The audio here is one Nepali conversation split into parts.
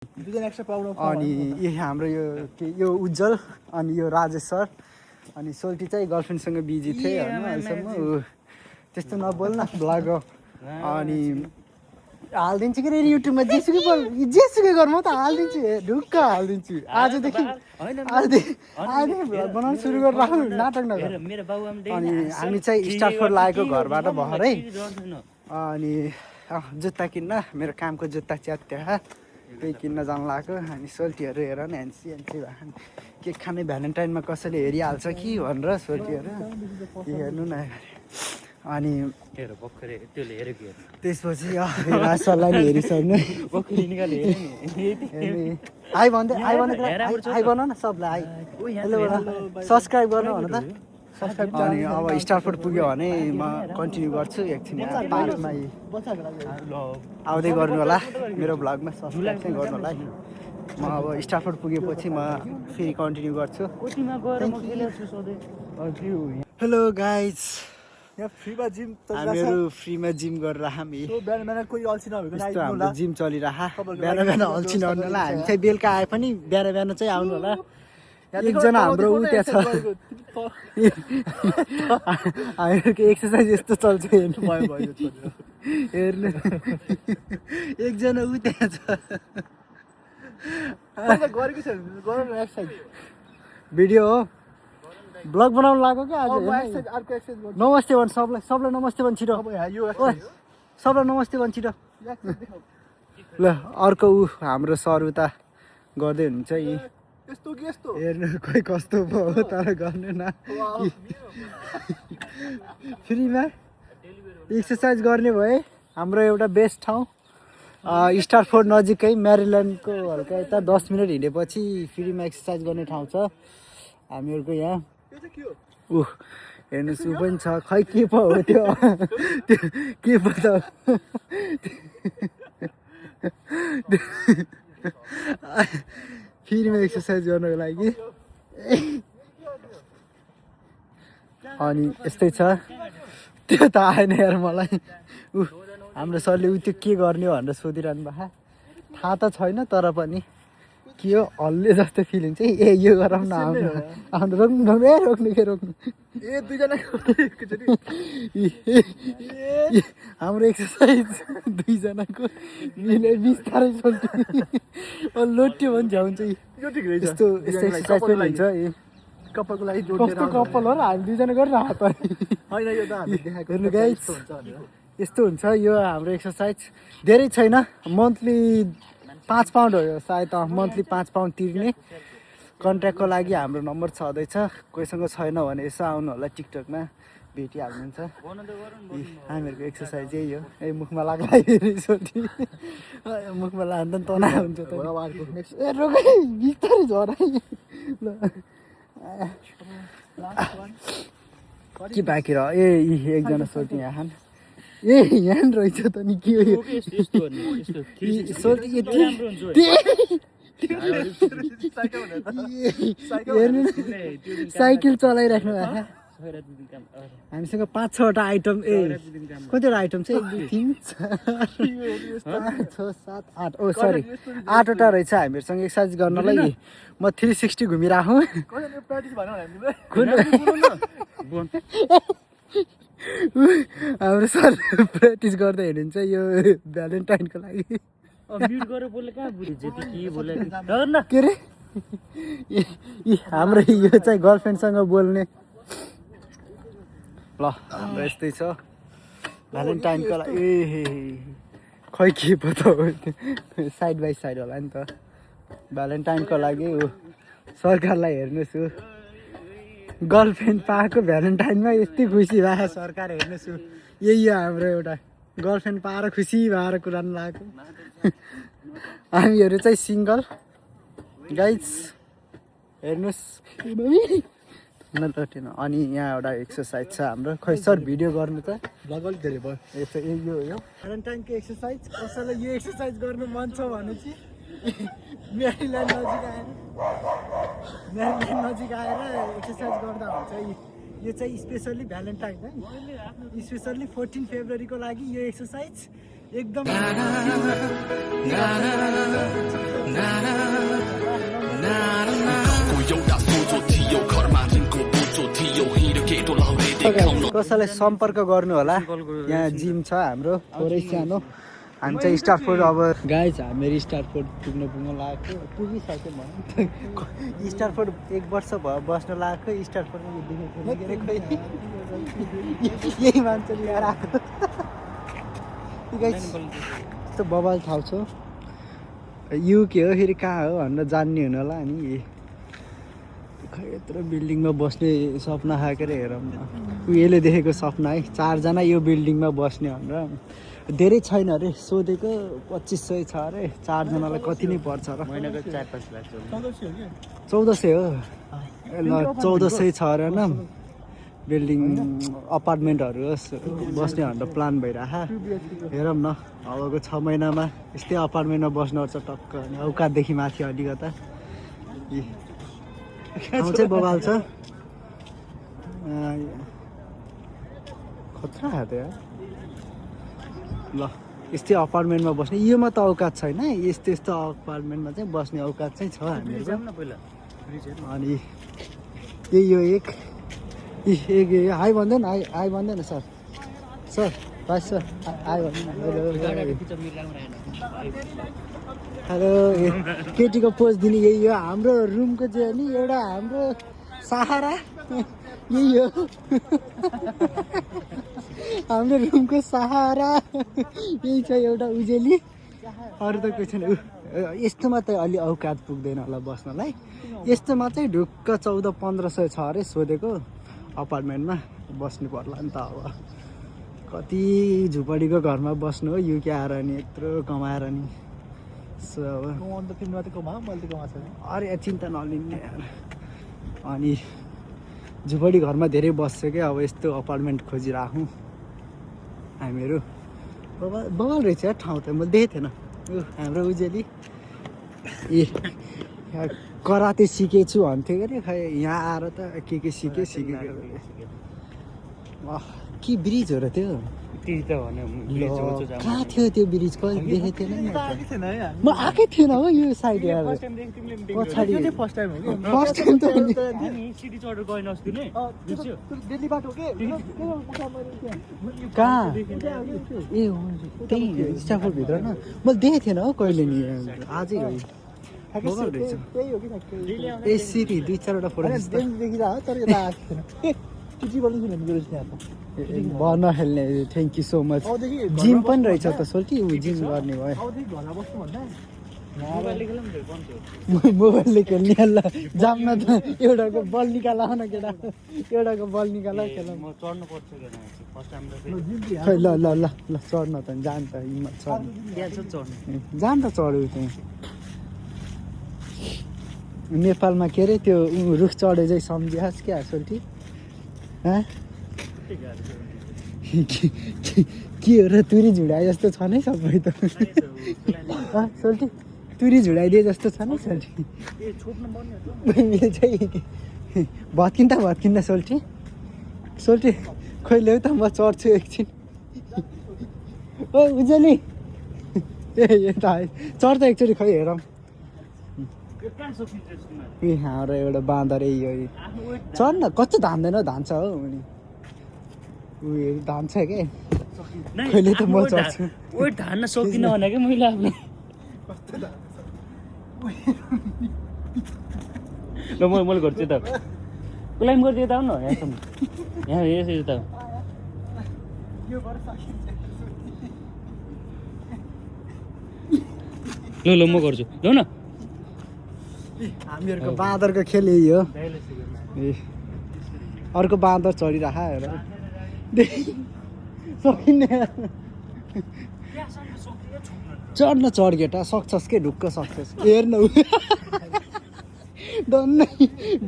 अनि हाम्रो यो उज्जवल अनि यो राजेश सर अनि सोल्टी चाहिँ गर्लफ्रेन्डसँग बिजी थिए होइन अहिलेसम्म त्यस्तो नबोल्न ब्लग अनि हालिदिन्छु कि युट्युबमा जेसुकै गर्नु म त हालिदिन्छु ढुक्क हालिदिन्छु आजदेखि भ्लग बनाउनु सुरु गरेर राख्नु नाटक नगर अनि हामी चाहिँ स्टार्टफोर लागेको घरबाट भरै अनि जुत्ता किन्न मेरो कामको जुत्ता च्यात्या त्यही किन्न जानु लाग्यो अनि सोल्टीहरू हेर न ह्यान्सी भएको केक खाने भ्यालेन्टाइनमा कसैले हेरिहाल्छ कि भनेर सोल्टीहरू हेर्नु न अनि त्यसपछि राजसरलाई नि हेरिसक्नु आइ बनाउ न सबलाई सब्सक्राइब गर्नु भन त अनि अब स्टारफोर्ड पुग्यो भने म कन्टिन्यू गर्छु एकछिन पार्कमा आउँदै गर्नु होला मेरो भ्लगमा सब्सक्राइब चाहिँ गर्नु होला म अब स्टारफोर्ड पुगेपछि म फेरि कन्टिन्यू गर्छु हेलो गाइज हामीहरू फ्रीमा जिम गरेर हामी यस्तो हाम्रो जिम चलिरह बिहान बिहान अल्छी नआउनु होला हामी चाहिँ बेलुका आए पनि बिहान बिहान चाहिँ आउनु होला एकजना हाम्रो ऊ त्यहाँ छ हामीहरूको एक्सर्साइज यस्तो चल्छ हेर्नु एकजना ऊ त्यहाँ छ भिडियो हो ब्लग बनाउनु लाग्यो क्या आज नमस्ते भन् सबलाई नमस्ते भन् छिटो सबलाई नमस्ते भन् छिटो ल अर्को ऊ हाम्रो सर उता गर्दै हुनुहुन्छ यी हेर्नु खोइ कस्तो भयो तर गर्नु न फ्रीमा एक्सर्साइज गर्ने भए हाम्रो एउटा बेस्ट ठाउँ स्टारफोर्ड नजिकै म्यारिल्यान्डको हल्का यता 10 मिनट हिँडेपछि फ्रीमा एक्सर्साइज गर्ने ठाउँ छ हामीहरूको यहाँ हेर्नुहोस् ऊ पनि छ खै के पो हो त्यो के पो त फ्रीमा एक्सर्साइज गर्नको लागि अनि यस्तै छ त्यो त आएन यार मलाई हाम्रो सरले त्यो के गर्ने हो भनेर सोधिरहनु भएको थाहा त छैन तर पनि के हो हल्ले जस्तो फिलिङ चाहिँ यो गरौँ न आउनु रोक्नु दुईजना हाम्रो एक्सर्साइज दुईजनाको बिस्तारै चल्छ लोट्यो भने झ्याउँछ यस्तो एक्सर्साइज पनि हुन्छ कपालको लागि कस्तो कपाल हो र हामी दुईजना गरिरहेको हेर्नु गाइस यस्तो हुन्छ यो हाम्रो एक्सर्साइज धेरै छैन मन्थली 5 पाउन्ड हो यो सायद मन्थली 5 पाउन्ड तिर्ने कन्ट्र्याक्टको लागि हाम्रो नम्बर छँदैछ कोहीसँग छैन भने यसो आउनु होला टिकटकमा भेटिहाल्नुहुन्छ हामीहरूको एक्सर्साइज यही हो ए मुखमा लाग्ला मुखमा लाग्दा पनि तना हुन्छ बिस्तारै झराइ के बाँकी रह एकजना सोध्ने यहाँ यहाँ रहेछ त नि के हो साइकल चलाइराख्नु भएको हामीसँग 5-6वटा आइटम कतिवटा आइटम चाहिँ 1 2 3 4 5 6 7 8 ओ सरी 8वटा रहेछ हामीहरूसँग एक्सर्साइज गर्नलाई म 360 घुमिरहेको हाम्रो सर प्र्याक्टिस गर्दै हेर्नुहुन्छ यो भ्यालेन्टाइनको लागि के अरे हाम्रो यो चाहिँ गर्लफ्रेन्डसँग बोल्ने ल हाम्रो यस्तै छ भ्यालेन्टाइनको लागि खै के पो त साइड बाई साइड होला नि त भ्यालेन्टाइनको लागि सरकारलाई हेर्नुहोस् गर्लफ्रेन्ड पाएको भ्यालेन्टाइनमा यति खुसी भएको सरकार हेर्नुहोस् यही हो हाम्रो एउटा गर्लफ्रेन्ड पाएर खुसी भएर कुरान लागेको हामीहरू चाहिँ सिङ्गल गाइज हेर्नुहोस् अनि यहाँ एउटा एक्सर्साइज छ हाम्रो खै सर भिडियो गर्नु त भ्लग अलिक धेरै भयो यो भ्यालेन्टाइनको एक्सर्साइज कसैलाई यो एक्सर्साइज गर्नु मन छ भने चाहिँ म्यारिल्यान्ड नजिक आएर एक्सर्साइज गर्दा हुन्छ यो चाहिँ स्पेसल्ली भ्यालेन्टाइन है स्पेसल्ली 14 फेब्रुअरीको लागि यो एक्सर्साइज एकदम कसैलाई सम्पर्क गर्नु होला यहाँ जिम छ हाम्रो थोरै सानो हामी चाहिँ स्टारफोर्ड अब गाइज हामीहरू स्टारफोर्ड पुग्न लागेको पुगिसक्यो भनौँ स्टारफोर्ड 1 वर्ष भयो बस्न लागेको स्टारफोर्डमा यही मान्छेले ल्याएर आएको यस्तो बबाल ठाउँ छ युके हो फेरि कहाँ हो भनेर जान्ने हुनु होला नि खै यत्रो बिल्डिङमा बस्ने सपना खाएको रे हेरौँ न उहिले देखेको सपना है 4 जना यो बिल्डिङमा बस्ने भनेर धेरै छैन अरे सोधेको 2500 छ अरे 4 जनालाई कति नै पर्छ र महिनाको 4-5 लाख 1400 हो ल 1400 छ अरे न बिल्डिङ अपार्टमेन्टहरू बस्ने भनेर प्लान भइरहेको हेरौँ न अबको 6 महिनामा यस्तै अपार्टमेन्टमा बस्नुपर्छ टक्क अनि औकातदेखि माथि अलिकता ठाउँ चाहिँ बबाल छ खतरा हात यार ल यस्तै अपार्टमेन्टमा बस्ने योमा त औकात छैन यस्तो अपार्टमेन्टमा चाहिँ बस्ने औकात चाहिँ छ हामीहरू अनि यही यो एक हाई भन्दैन हाई भन्दैन सर भाइ सर हाई भन्दैन हेलो केटीको पोज दिने यही हो हाम्रो रुमको चाहिँ नि एउटा हाम्रो सहारा यही हो हाम्रो रुमको सहारा यही छ एउटा उजेली अरू त कोही छैन यस्तोमा त अलि औकात पुग्दैन होला बस्नलाई यस्तोमा चाहिँ ढुक्क 1400-1500 छ अरे सोधेको अपार्टमेन्टमा बस्नु पर्ला नि त अब कति झुपडीको घरमा बस्नु हो युके आएर नि यत्रो कमाएर नि अरे चिन्ता नलिने अनि झुपडी घरमा धेरै बस्छ क्या अब यस्तो अपार्टमेन्ट खोजिराखौँ हामीहरू बबाल रहेछ ठाउँ त मैले देखेको थिएन हाम्रो उजेली कराते सिकेछु भन्थ्यो क्या खै यहाँ आएर त के सिकेको के ब्रिज हो र त्यो कहाँ थियो त्यो ब्रिज कहिले देखेको थिएन म आएकै थिएन हो यो साइड पछाडि फर्स्ट टाइम त कहाँ ए त्यही स्टाफभित्र न मैले देखेको थिएन हौ कहिले नि आजै हो ए सिटी 2-4वटा फोटो भन खेल्ने thank you so much gym पनि रहेछ त सोल्टी जिम गर्ने भयो मोबाइलले खेल्ने ल जाम्न त एउटाको बल निकाल न केटा एउटाको बल निकाल खेल खै ल ल ल ल चढ्न त जान त हिम्मत जान त चढ्यो त्यहाँ नेपालमा के अरे त्यो रुख चढे चाहिँ सम्झिहास् क्या सोल्टी के हो र तुरी झुडाए जस्तो छ नै सबै त सोल्टी तुरी झुडाइदिए जस्तो छ नि सोल्टी मैले चाहिँ भत्किँदा सोल्टी खोइ ल्याउ त म चढ्छु एकछिन ओ उजेली ए त चढ्दा एकचोटि खै हेरौँ हाम्रो एउटा बाँदर यो चढ्न कस्तो धान्दैन धान्छ हो अनि उयो धान्छ के कहिले त म चढ्छु वेट धान्न सकिनँ भने क्या मैले आफ्नो ल मैले गर्छु त क्लाइम गर्दै यता आउनु यहाँसम्म यहाँ यसरी त ल म गर्छु ल न हामीहरूको बाँदरको खेल यही हो ए अर्को बाँदर चढिरह हेर सकिने चढ्न चढ केटा सक्छस् के ढुक्क सक्छस् हेर्नु डन्नै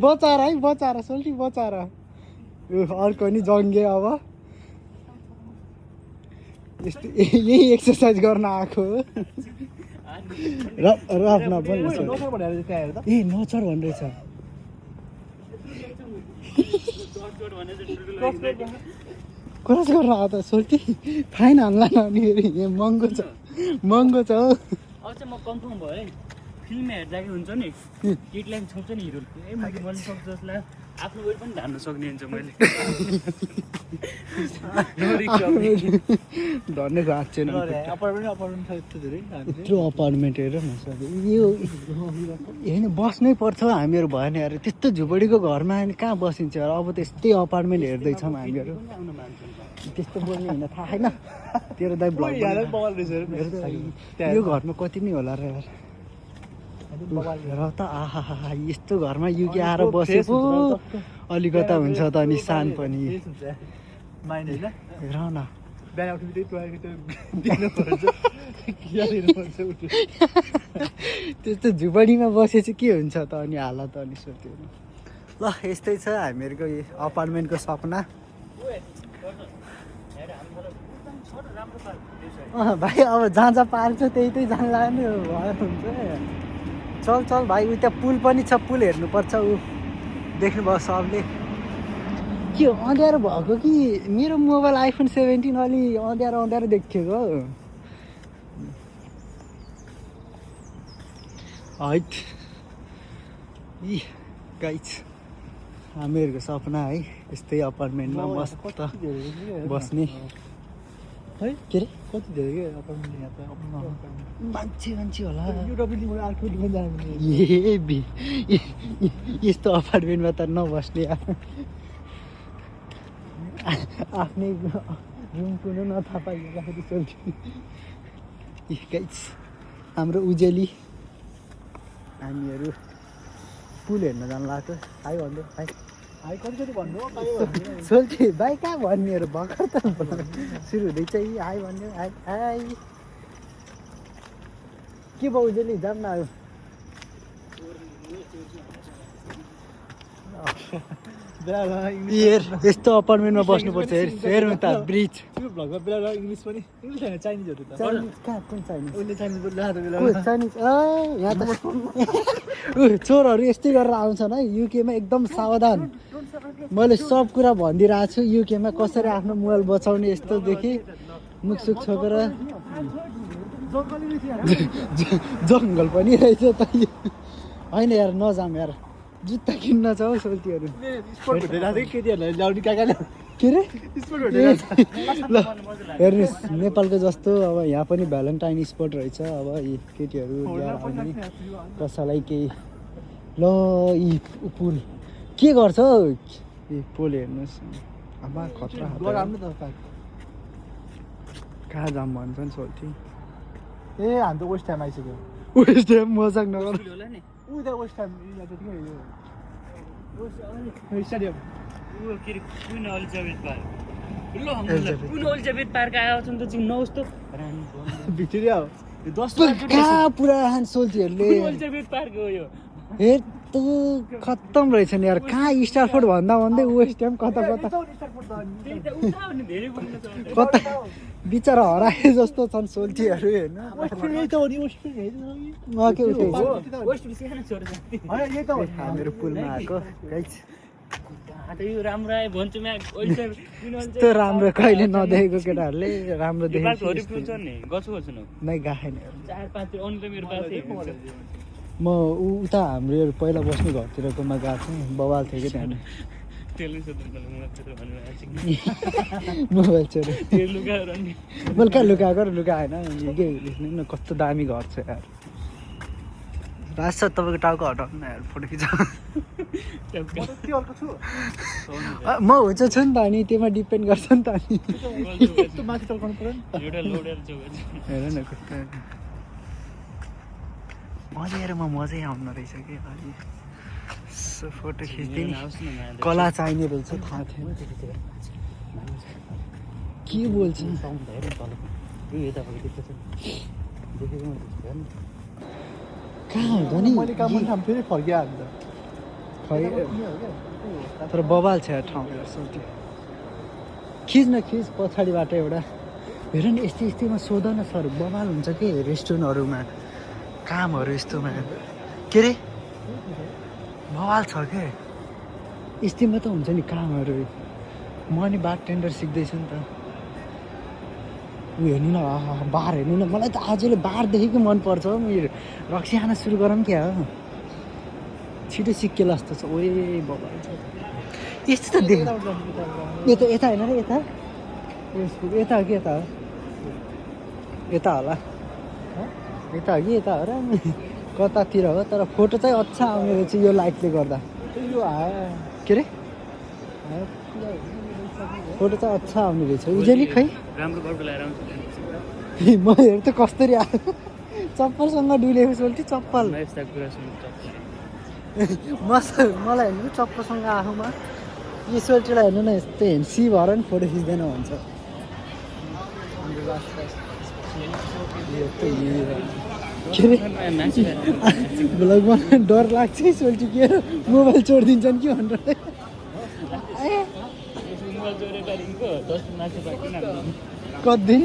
बचाएर सोल्टी बचाएर अर्को नि जङ्गे अब यस्तो यही एक्सर्साइज गर्न आएको हो रफ्न पनि ए नचढ भन्दैछ क्रस गरेर आऊ त सोल्टी फाइन हान्ला न अनि फेरि यहाँ महँगो छ हौ अब चाहिँ म कन्फर्म भयो है फिल्म हेर्दा कि हुन्छ नि केटीलाई पनि छोप्छ नि हिरो मैले सक्छु जसलाई आफ्नो वेट पनि धान्न सक्ने हुन्छ मैले धर्ने भएको छैन यत्रो अपार्टमेन्ट हेर न सबै यो होइन बस्नै पर्छ हामीहरू भएन यार त्यस्तो झुपडीको घरमा अनि कहाँ बसिन्छ यार अब त्यस्तै अपार्टमेन्ट हेर्दैछौँ हामीहरू त्यस्तो बोल्ने होइन थाहा छैन तेरो दाइ ब्लग यो घरमा कति नै होला र यार र त आहा यस्तो घरमा युके आएर बसे पो अलिकता हुन्छ त अनि सान पनि हेर न त्यस्तो झुपडीमा बसे चाहिँ के हुन्छ त अनि हालत अनि सोध्यो ल यस्तै छ हामीहरूको अपार्टमेन्टको सपना भाइ अब जहाँ जहाँ पार्क छ त्यही त्यही जान लाग्ने भएर हुन्छ चल चल भाइ उ त्यहाँ पुल पनि छ पुल हेर्नुपर्छ ऊ देख्नुभयो सबले के अँध्यारो भएको कि मेरो मोबाइल आइफोन 17 अलि अँध्यारो अँध्यारो देखिएको हैट इ गाइज हामीहरूको सपना है यस्तै अपार्टमेन्टमा मस्त बस्ने है के अरे कति धेरै के अपार्टमेन्ट यहाँ त मान्छे होला यस्तो अपार्टमेन्टमा त नबस्ने आफ्नै रुम कुनै नथाहा पाइँदाखेरि चल्थ्यो गाइज हाम्रो उजेली हामीहरू पुल हेर्न जानु लाग्यो हाई भन्नु हाई कति भन्नु सोल्थ्यो भाइ कहाँ भन्नेहरू भर्खर त सुरु हुँदैछ हाई भन्यो हाई हाई के भयो उजेली जाऊँ न यस्तो अपार्टमेन्टमा बस्नुपर्छ हेर्नु त ब्रिज चोरहरू यस्तै गरेर आउँछन् है युकेमा एकदम सावधान मैले सब कुरा भनिदिइरहेको छु युकेमा कसरी आफ्नो मोबाइल बचाउने यस्तोदेखि मुखसुख छोपेर जङ्गल पनि रहेछ त होइन यार नजाम यार जुत्ता किन्न छ हौ सोल्टीहरू के अरे ल हेर्नुहोस् नेपालको जस्तो अब यहाँ पनि भ्यालेन्टाइन स्पट रहेछ अब यी केटीहरू आउने कसैलाई केही ल यी पुल के गर्छ हौ यी पुल हेर्नुहोस् अब खतरा कहाँ जाम भन्छन् सोल्टी ए हामी त वेस्ट टाइम आइसक्यो वेस्ट टाइम मजाक नगर stadium queen Elizabeth park queen Elizabeth park आएको छ नि त चाहिँ नहोस् त भित्री आऊ कहाँ पुरा सोल्टीहरूले एलिजाबेथ पार्क हो यो हे त खत्तम रहेछ नि यार कहाँ स्टारफोर्ड भन्दा भन्दै वेस्ट टाइम कता कता बिचरा हराए जस्तो छन् सोल्टीहरू हेर्नु हामीहरू पुलमा आएको राम्रो आयो भन्छु यस्तो राम्रो कहिले नदेखेको केटाहरूले राम्रो देखेको नै गाएन म उता हाम्रो पहिला बस्ने घरतिरकोमा गएको थिएँ बवाल थियो कि त्यहाँ मोबाइल चोरी मैले कहाँ लुकाएको र लुकाएन न कस्तो दामी घर छ यार राज सर तपाईँको टाउको हटाउनु न यार फोटो खिच म हुन्छ छु नि त अनि त्यसमा डिपेन्ड गर्छ नि त अनि हेर न कस्तो मजामा मजै आउनु रहेछ कि अलि फोटो खिच्दै नि कला चाहिने रहेछ थाहा थिएन के बोल्छ कहाँ हुन्छ नि फेरि फर्किहाल्छ तर बवाल छ ठाउँ खिच न खिच पछाडिबाट एउटा हेर नि यस्तै यस्तैमा सोध न सर बवाल हुन्छ कि रेस्टुरेन्टहरूमा कामहरू यस्तोमा के अरे बवाल छ क्या यस्तैमा त हुन्छ नि कामहरू म नि बारटेन्डर सिक्दैछु नि त। ऊ हेर्नु न, बार हेर्नु न, मलाई त आजले बारदेखिको मनपर्छ हो। मेरो रक्सी खान सुरु गरौँ क्या हो, छिटो सिक्केला जस्तो छ। ओए बाबा यस्तो त देख, यता यता होइन र यता यता हो कि यता हो, यता होला, यता हो कि यता हो र कतातिर हो। तर फोटो चाहिँ अच्छा आउने रहेछ यो लाइटले गर्दा। के अरे फोटो चाहिँ अच्छा आउने रहेछ उजेली। खै राम्रो बर्को ल्याएर आउँछु म हेर त कस्तरी आयो, चप्पलसँग डुलेको सोल्टी चप्पल। यस्ता कुरा सुन्नु मलाई हेर्नु चप्पलसँग आफूमा यो सोल्टीलाई हेर्नु न, यस्तो हेन्सी भएर नि फोटो खिच्दैन भन्छ। के अरे भ्लगमा डर लाग्छ है सोल्टी, के मोबाइल चोरिदिन्छन् कि भनेर। कति दिन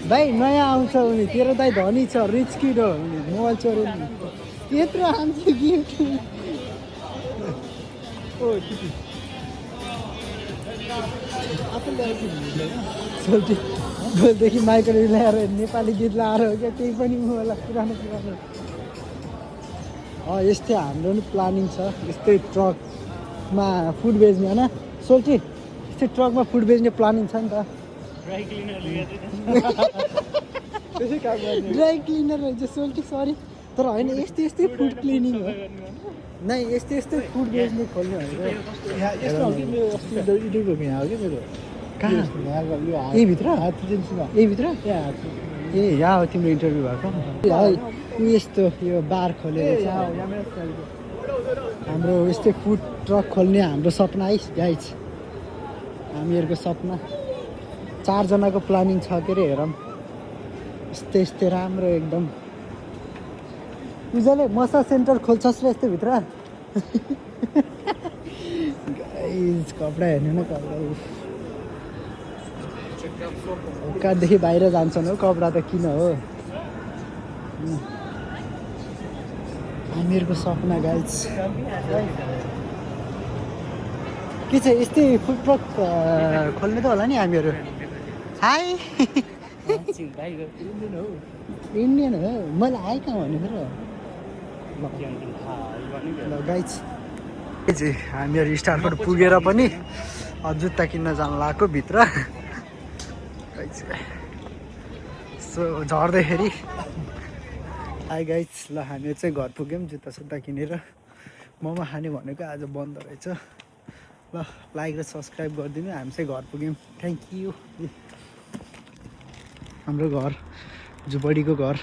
भाइ नयाँ आउँछ भने तेरो दाइ धनी छ, रिच किड हो भने मोबाइल चोर्यो नि त्यत्रो आउँछ गिफ्ट। सोल्टी भोलिदेखि माइकल ल्याएर नेपाली गीत लाएर हो क्या, त्यही पनि होला पुरानो पुरानो। यस्तै हाम्रो पनि प्लानिङ छ, यस्तै ट्रकमा फुड बेच्ने होइन सोल्टी, यस्तै ट्रकमा फुड बेच्ने प्लानिङ छ नि त। ड्राई क्लिनर रहेछ सोल्टी, सरी। तर होइन यस्तै यस्तै फुड क्लिनिङ हो, नै यस्तै यस्तै फुड बेच्ने खोल्ने भनेर। कहाँ यहीँभित्र, यहीँभित्र ए यहाँ हो तिम्रो इन्टरभ्यू भएको। ऊ यस्तो यो बार खोलेर हाम्रो यस्तै फुड ट्रक खोल्ने हाम्रो सपना है गाइज, हामीहरूको सपना। 4 जनाको प्लानिङ छ के अरे। हेरौँ यस्तै यस्तै राम्रो एकदम। उजाले मसाज सेन्टर खोल्छस् र यस्तो भित्र। गाइज कपडा हेर्नु न, कपडा कहाँदेखि बाहिर जान्छन् हो कपडा त किन हो। हामीहरूको सपना गाइज के छ, यस्तै फुड ट्रक खोल्ने त होला नि हामीहरू। हाई इन्डियन हो, मैले हाई कहाँ भनेको र। ल गाइज हामीहरू स्टारकोट पुगेर पनि जुत्ता किन्न जानु लागेको भित्र। सो झर्दाखेरि हाई गाइज, ल हामीहरू चाहिँ घर पुग्यौँ जुत्ता सुत्ता किनेर। मोमो खाने भनेको आज बन्द रहेछ। ल लाइक र सब्सक्राइब गरिदिनु, हामी चाहिँ घर पुग्यौँ। Thank you. हाम्रो घर झुपडीको घर।